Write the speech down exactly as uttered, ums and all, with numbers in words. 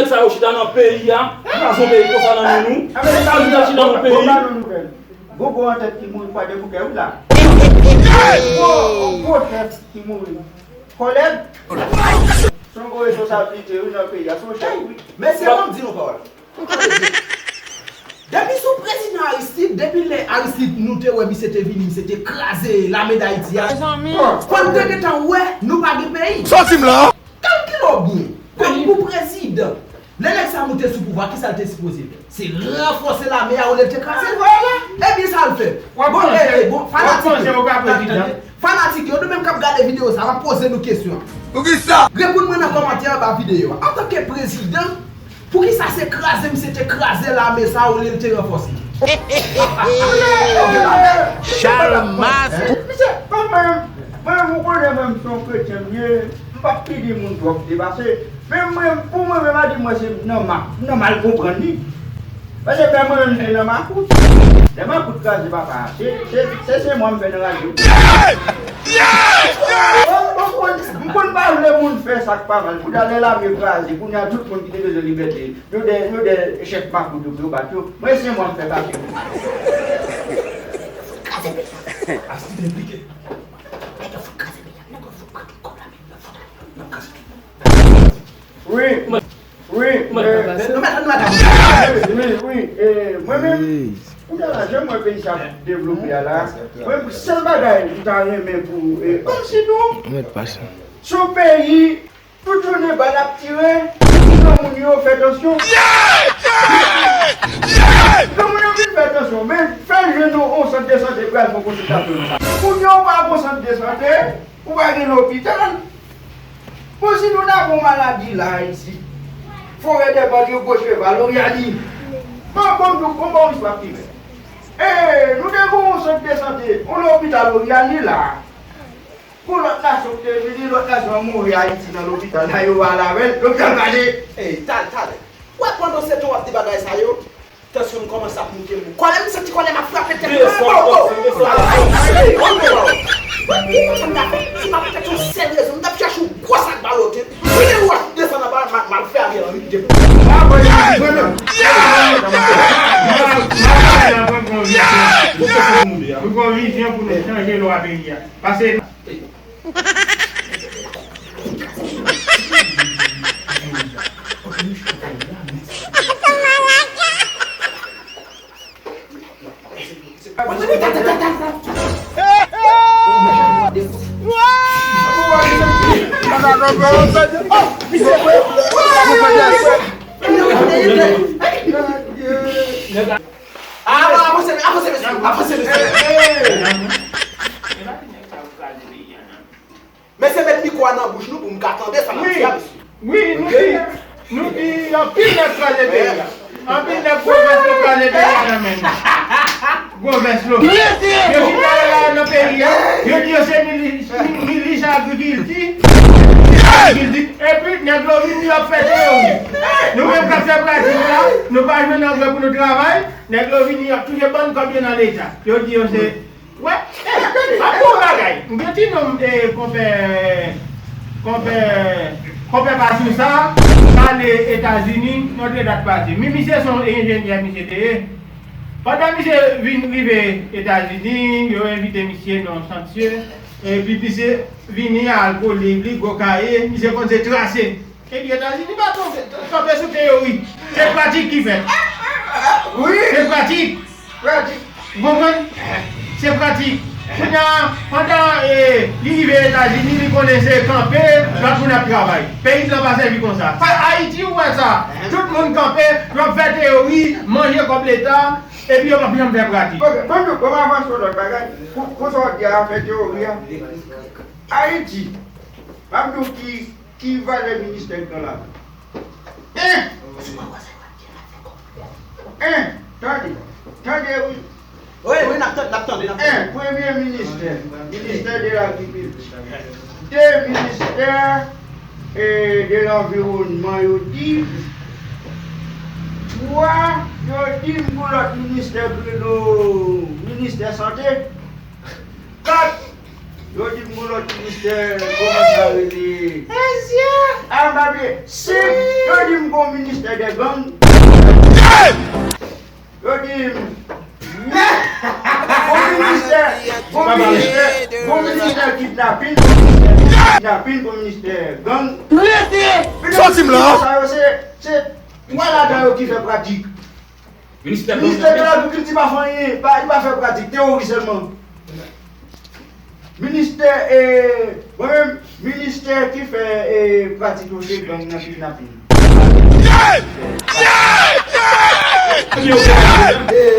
Sa yo chita nan peyi a, kraze yon peyi konsa nan men nou. Sa yo chita nan yon peyi. Gon gwo antèt ki mouri kwa de bouke wi la. Gwo, gwo chèf ki mouri. Kòlèg, se yon gwo responsablite wi nan peyi a, se yon chèf wi. Mesye, ban m di nou pawòl. Depi sou prezidan Aristide, depi lè Aristide nou te wè misye te vini, misye te kraze lame Dayiti a. Mezanmi. Fò n te gentan wè nou pa gen peyi. Sòti m la. Kalkile w byen. Kòm pou prezidan, lè nèg sa moute sou pouvwa, kisa l te sipoze fè? Se ranfòse lame a olye l te kraze l. Ebyen sa l fè. Bon, eh, eh, bon, fanatik yo, tande, fanatik yo, nou menm k ap gade videyo sa, m ap poze nou kesyon. Poukisa? Reponn mwen nan kòmantè anba videyo a. Antanke prezidan, poukisa se kraze misye te kraze lame sa olye l te ranfòse? Chalmas. Misye, mwen, mwen, mwen, ou konnen mwen, m se yon kretyen m ye, m p ap pini moun twòp vre, paske menm mwen, pou mwen menm, a di mwen se nan ma-, nan mal konprann li. Paske menm mwen menm, m te nan makout. Lè makout kraze papa, se, se, se, se mwen m fè nan radyo. M konn, m konn pa vle moun fè sa k pa mal. Kounye a lè lame kraze, kounye a tout moun ki te bezwen libète, yo de, yo de chèf makout yo pou yo bat yo. Mwen se mwen m fè pase. Fout kraze peyi a. Nèg yo fout kraze peyi a. Nèg yo fout pran kòb la, men yo fout al. N ap kraze peyi a. Wi. Wi, men, wi, wi, wi, e, mwen menm, kounye a la, jan m wè peyi sa ap devlope a la, mwen, sèl bagay m ta renmen pou, e, kòmsi nou, se yon peyi, tout jounen bal ap tire, pou di granmoun yo fè tansyon. Granmoun yo vin fè tansyon, men fè jwenn yon, yon sant de sante pou al fè yon konsiltasyon nan sa. Kounye a ou pa gon sant de sante, ou pa gen lopital. Bon, si nou ta gon maladi la isit, Forèdèbàn yo gwo cheval, Oryani. Bon, bon, nou, bon, bon, istwa ki fè. E, nou te gon yon sant de sante, yon lopital Oryani la. Pou lòt nasyon ki te vini, lòt nasyon an mouri Ayiti nan lopital la, yo pa al avè l, lopital mache. Ey, talè, talè. Wè, pandan se tan w ap di bagay sa yo, tansyon m kòmanse ap moute m. Kòlè m santi kòlè m ap frape tèt mwen. Desann, desann, desann. Ey, ey, ey, ey. Wè, ou konn sa m ta fè? Si m ap fè yon sèl rezon, m t ap chache yon gwo sak balote. Pile wòch desann anba, m a, m al fè Ariel Henry de. Mwen gon vizyon pou nou chanje lwa peyi a. Pase. Mesye, met mikwo a nan bouch nou pou m ka tande sa n ap di a, mesye. Wi, nou di, nou di anpil nèg kraze peyi a. Anpil nèg gwo vès yo kraze peyi a nan men nou. Gwo vès yo. Yo chita la nan peyi a, yo di yo se milis, milis agrikilti. Agrikilti. Epi nèg yo vini, y ap fè teyori. Nou menm k ap fè pratik la, nou pa jwenn anglè pou nou travay. Nèg yo vini, y ap touche bann kòb yo nan Leta. Yo di yo se Wè, ap bon bagay. M gen ti nonm, e, konpè, konpè, konpè Pasousa, k ale Etazini, Notre Dame pati. Mi misye se yon enjenyè, misye te ye. Pandan misye vin rive Etazini, yo envite misye nan yon chantye, epi misye vini al kole li gwo kaye, misye konn se trase. Epi Etazini pa tonbe, kanpe sou teyori. Se pratik ki fèt. Wi. Se pratik. Pratik. Ou konprann? Se pratik. Kounye a, pandan, e, li rive Etazini, li konnen se kanpe, lòt moun ap travay. Peyi l pa sèvi konsa. Sa, Ayiti, ou wè sa. Tout moun kanpe, yo ap fè teyori, manje kòb Leta, epi yo p ap janm fè pratik. Ok, ban m, ban m avanse yon lòt bagay. Pou, pou sa w di a, fè teyori a. Ayiti, m ap di w ki Ki valè ministè k nan lavi? En! En! Tande! Tande wi! Wi, wi, n ap tande, n ap tande, n ap tande. En, premye ministè, ministè de lagrikilti. De, ministè, e, de lanviwònman, yo di. Twa, yo di m gon lòt ministè k rele ministè sante. Kat, yo di m gon lòt ministè, kòman sa rele? A, m pa bliye. Senk, yo di m gon minis-, de gang. Yo di m, bon ministè, bon ministè, bon ministè kidnapin, bon ministè kidnapin, bon ministè gang. Sòti m la. Sa yo se, se twa ladan yo ki fè pratik. Ministè de lagrikilti pa fè anyen, pa, li pa fè pratik, teyori sèlman. Ministè, e, mwen menm, ministè ki fè, e, pratik yo se gang nan kidnapin. E,